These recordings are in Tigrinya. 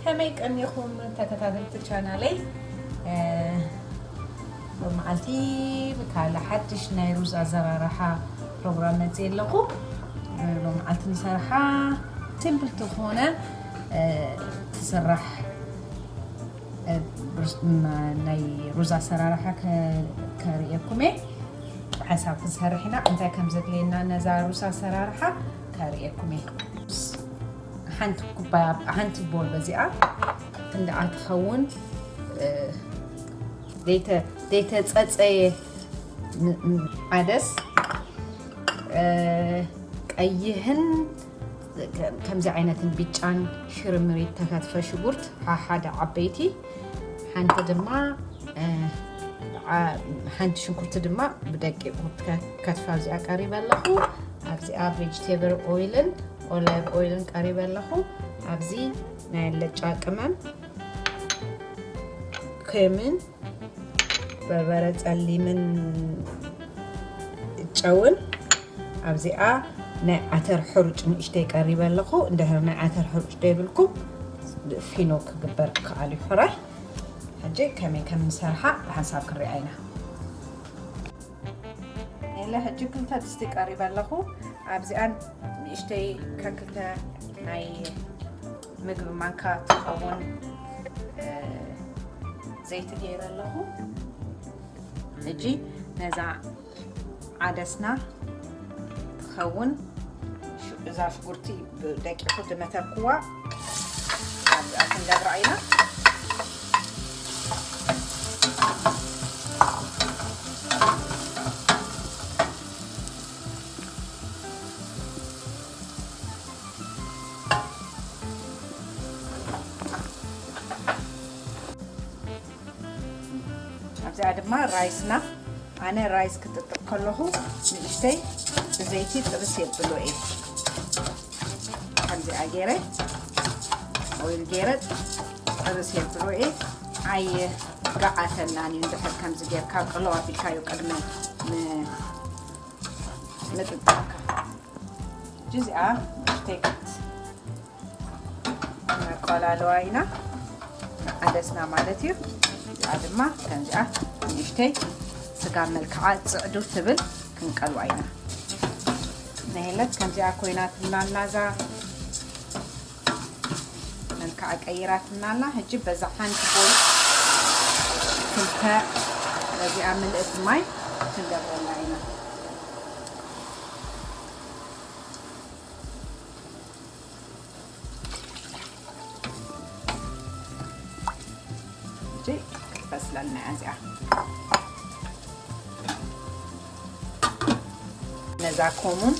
ከመይ ቀኒኹም ተከታተልቲ ቻናለይ? እ፣ ሎመዓልቲ ብካልእ ሓድሽ ናይ ሩዝ ኣዘራርሓ ፕሮግራም መፅእ ኣለኹ። እ፣ ሎመዓልቲ ንሰርሓ ሲምፕል ዝኾነ፣ እ፣ ትስራሕ፣ እ፣ ሩዝ፣ ም፣ ናይ ሩዝ ኣሰራርሓ ከ-፣ ከርእየኩም እየ። ብሓንሳብ ክንሰርሕ ኢና። እንታይ ከም ዘድልየና ነዛ ሩዝ ኣሰራርሓ ከርእየኩም እየ። ሓንቲ ኩባያ፣ ሓንቲ ቦል በዚኣ ክንድኣ ትኸውን፣ እ፣ ዘይተ-፣ ዘይተጸጸየ ም-፣ ም-፣ ዓደስ፣ እ፣ ቀይሕን ከ-፣ ከምዚ ዓይነትን ብጫን ሽርምሪት ተከትፈ ሽጉርት፣ ሓ-፣ ሓደ ዓበይቲ፣ ሓንቲ ድማ፣ እ፣ ዓ-፣ ሓንቲ ሽንኩርቲ ድማ ብደቂቁ ከ-፣ ከትፋ ኣብዚኣ ቀሪበ ኣለኹ። ኣብዚኣ ቬጅቴብል ኦይልን ኦሊቭ ኦይልን ቀሪበ ኣለኹ። ኣብዚ ናይ ኣልጫ ቅመም፣ ክሬምን በርበረ ጸሊምን ጨውን፣ ኣብዚኣ ናይ ዓተር ሕሩጭ ንእሽተይ ቀሪበ ኣለኹ። እንድሕር ናይ ዓተር ሕሩጭ ደይብልኩም ፊኖ ክግበር ክከኣል እዩ። ሕራይ፣ ሕጂ ከመይ ከም ንሰርሓ ብሓንሳብ ክንሪኣ ኢና። ኢለ ሕጂ ክልተ ድስቲ ቀሪበ ኣለኹ። ኣብዚኣን ንእሽተይ ከክልተ ናይ ምግቢ ማንካ ትኸውን፣ እ፣ ዘይቲ ገይረ ኣለኹ። ሕጂ ነዛ ዓደስና ትኸውን ሽ-፣ እዛ ሽጉርቲ ብደቂቁ ድመተርኩዋ ኣብዚኣ ክንገብራ ኢና። ኣብዚኣ ድማ ራይስና፣ ኣነ ራይስ ክጥጥቕ ከለኹ ንእሽተይ ብዘይቲ ጥብስ የብሎ እየ። ከምዚኣ ገይረ፣ ኦይል ገይረ ጥብስ የብሎ እየ። ኣይገዓተናን እዩ እንድሕር ከምዚ ጌርካ ቅልው ኣቢልካዮ ቅድሚ ም-፣ ምጥጣቕካ። እዚኣ ንእሽተይ ነቆላልዋ ኢና፣ ዓደስና ማለት እዩ። እዚኣ ድማ ከምዚኣ ንእሽተይ ስጋ መልክዓ ጽዕዱ ትብል ክንቀልዋ ኢና። ንሄለት ከምዚኣ ኮይናትና ኣላ፣ እዛ መልክዓ ቀይራትና ኣላ። ሕጂ በዛ ሓንቲ ቦል ክልተ በዚኣ ምልእቲ ማይ ክንገብረላ ኢና። ሕጂ ክትበስለልና እያ እዚኣ። ነዛ ኮሙን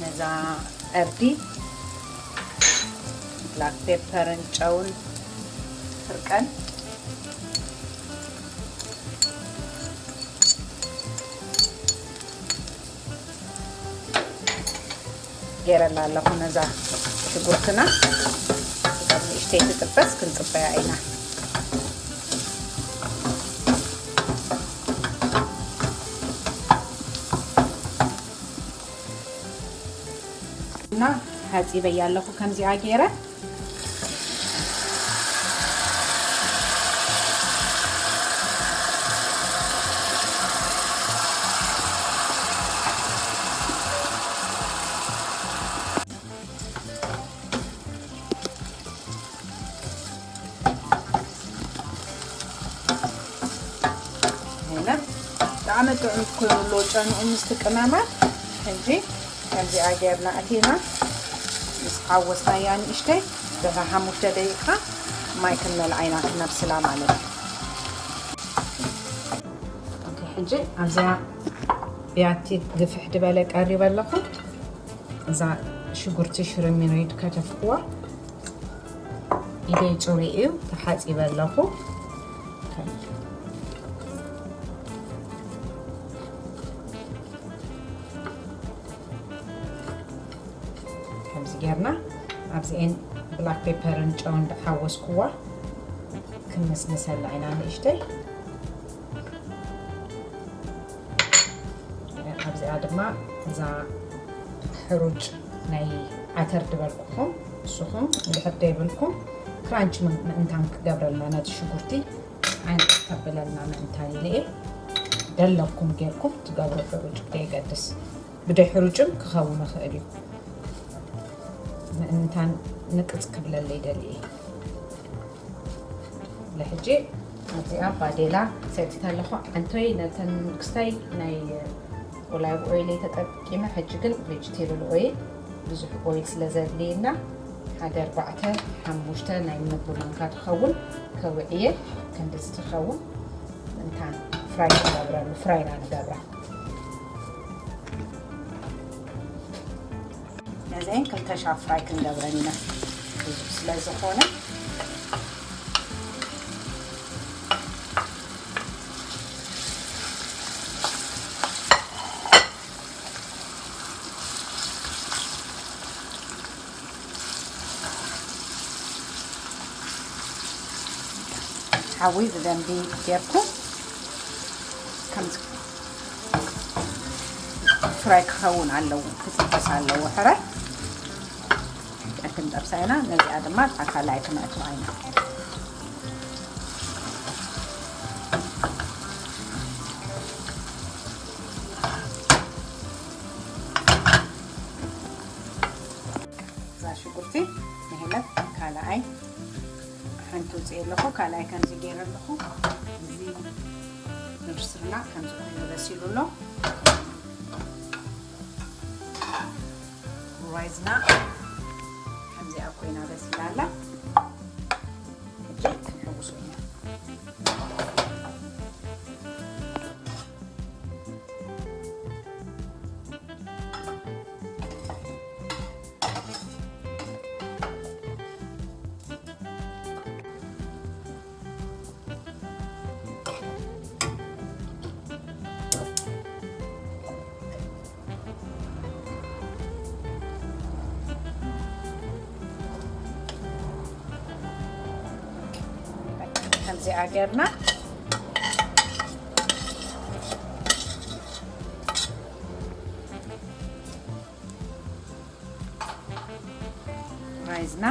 ነዛ ዕርዲ ብላክ ፔፐርን ጨውን ፍርቀን ገይረላ ኣለኹ። ነዛ ሽጉርትና ንእሽተይ ትጥበስ ክንጽበያ ኢና። እና ሓጺበያ ኣለኹ ከምዚኣ ገይረ። ሄና ብጣዕሚ ጥዑም ኮይኑ ኣሎ ጨንኡ ምስቲ ቅመማት። ሕጂ ከምዚኣ ጌርና ኣቲና ምስ ሓወስናያ ንእሽተይ ድሕሪ ሓሙሽተ ደቂቃ ማይ ክንመልኣ ኢና ክነብስላ ማለት እዩ። ኦኬ፣ ሕጂ ኣብዚኣ ብያቲ ግፍሕ ዝበለ ቀሪበ ኣለኹ። እዛ ሽጉርቲ ሽርሚኖይድ ከተፍክዋ ኢደይ ጽሩይ እዩ፣ ተሓጺበ ኣለኹ። ከምዚ ጌርና ኣብዚኤን ብላክ ፔፐርን ጨውን ዝሓወስኩዋ ክንምስምሰላ ኢና ንእሽተይ። ኣብዚ እዛ ድማ እዛ ሕሩጭ ናይ ዓተር ድበልኩኹም፣ ንስኹም እንድሕር ደይብልኩም ክራንች ምን-፣ ምእንታን ክገብረልና ነቲ ሽጉርቲ ዓይነት ከብለልና ምእንታን ኢለ እየ። ደለኩም ጌርኩም ትገብሩ ሕሩጭ ደይገድስ፣ ብደይ ሕሩጭም ክኸውን ይኽእል እዩ። ምእንታን ንቅጽ ክብለለይ ደልየ። ለሕጂ ኣብዚኣ ባዴላ ሰቲት ኣለኹ። ዓንቶይ ነተን ክስታይ ናይ ኦላይቭ ኦይል ተጠቂመ፣ ሕጂ ግን ቬጅቴብል ኦይል ብዙሕ ኦይል ስለ ዘድልየና ሓደ ኣርባዕተ ሓሙሽተ ናይ ምግቢ ማንካ ትኸውን ከውዕየ። ክንድዚ ትኸውን። እንታን ፍራይ ንገብረሉ፣ ፍራይና ንገብራ። ነዘን ክልተ ሻፍ ፍራይ ክንገብረን ኢና። ብዙሕ ስለ ዝኾነ ሓዊ ብደንቢ ጌርኩ ከም ፍራይ ክኸውን ኣለዎ፣ ክጥበስ ኣለዎ። ሕራይ ክንጠብሳ ኢና። ነዚኣ ድማ ጣካ ላይ ክነእትዋ ኢና። እዛ ሽጉርቲ ንሄለት ካልኣይ ሓንቲ ውፅእ ኣለኹ። ካልኣይ ከምዚ ገይረ ኣለኹ። እዚ ብርስርና ከምዚ ኮይኑ በሲሉ ኣሎ። ራይዝና ከምዚኣ ኮይና በሲላ ኣላ። ሕጂ ክንሕውሶ ኢና። ከምዚኣ ጌርና ራይዝና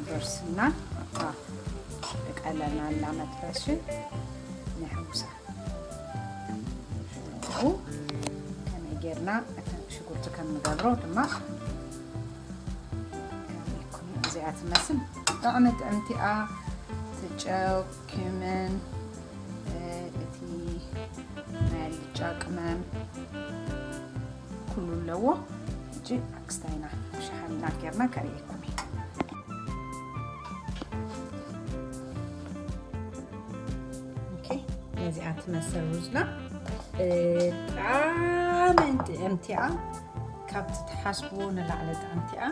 በርስና እታ ቀለና ኣላ መጥበሲ ንሕውሳ። ሽጉርቱ ከመይ ጌርና እታ ሽጉርቲ ከም ንገብሮ ድማ እዚኣ ትመስል ጥዕሚ ጥዕምቲኣ ትጨው ኪምን እቲ ናይ ኣልጫ ቅመም ኩሉ ኣለዎ። እጂ ኣክስታይና ሸሓልና ጌርና ከርእየኩም እየ። ኦኬ፣ ነዚኣ ትመስል ሩዝና። ብጣዕሚ ጥዕምቲ እያ። ካብቲ ትሓስብዎ ንላዕሊ ጥዕምቲ እያ።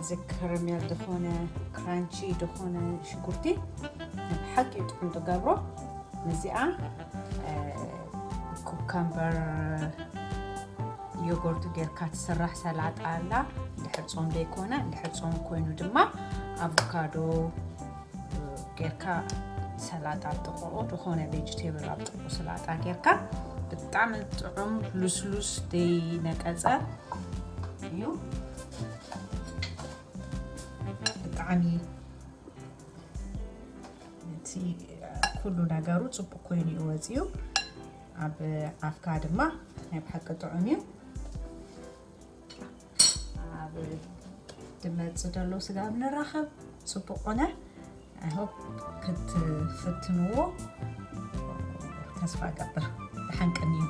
እዚ ከረሜል ዝኾነ ክራንቺ ዝኾነ ሽጉርቲ ብሓቂ ጥዑም ትገብሮ። ነዚኣ ኩካምበር ዮጎርት ጌርካ ትስራሕ ሰላጣ ኣላ። ድሕር ጾም ዘይኮነ፣ ድሕር ጾም ኮይኑ ድማ ኣቮካዶ ጌርካ ሰላጣ ኣብ ጥቕኡ ዝኾነ ቬጅቴብል ኣብ ጥቕኡ ሰላጣ ጌርካ ብጣዕሚ ጥዑም ልስሉስ ዘይነቀጸ እዩ። ብጣዕሚ እቲ ኩሉ ነገሩ ጽቡቅ ኮይኑ እዩ ወጺኡ። ኣብ ኣፍካ ድማ ናይ ብሓቂ ጥዑም እዩ። ኣብ ድመጽ ደሎ ስጋ ንራኸብ ጽቡቅ ኾነ። I hope ክትፍትንዎ ተስፋ እገብር። ብሓንቅን እዩ።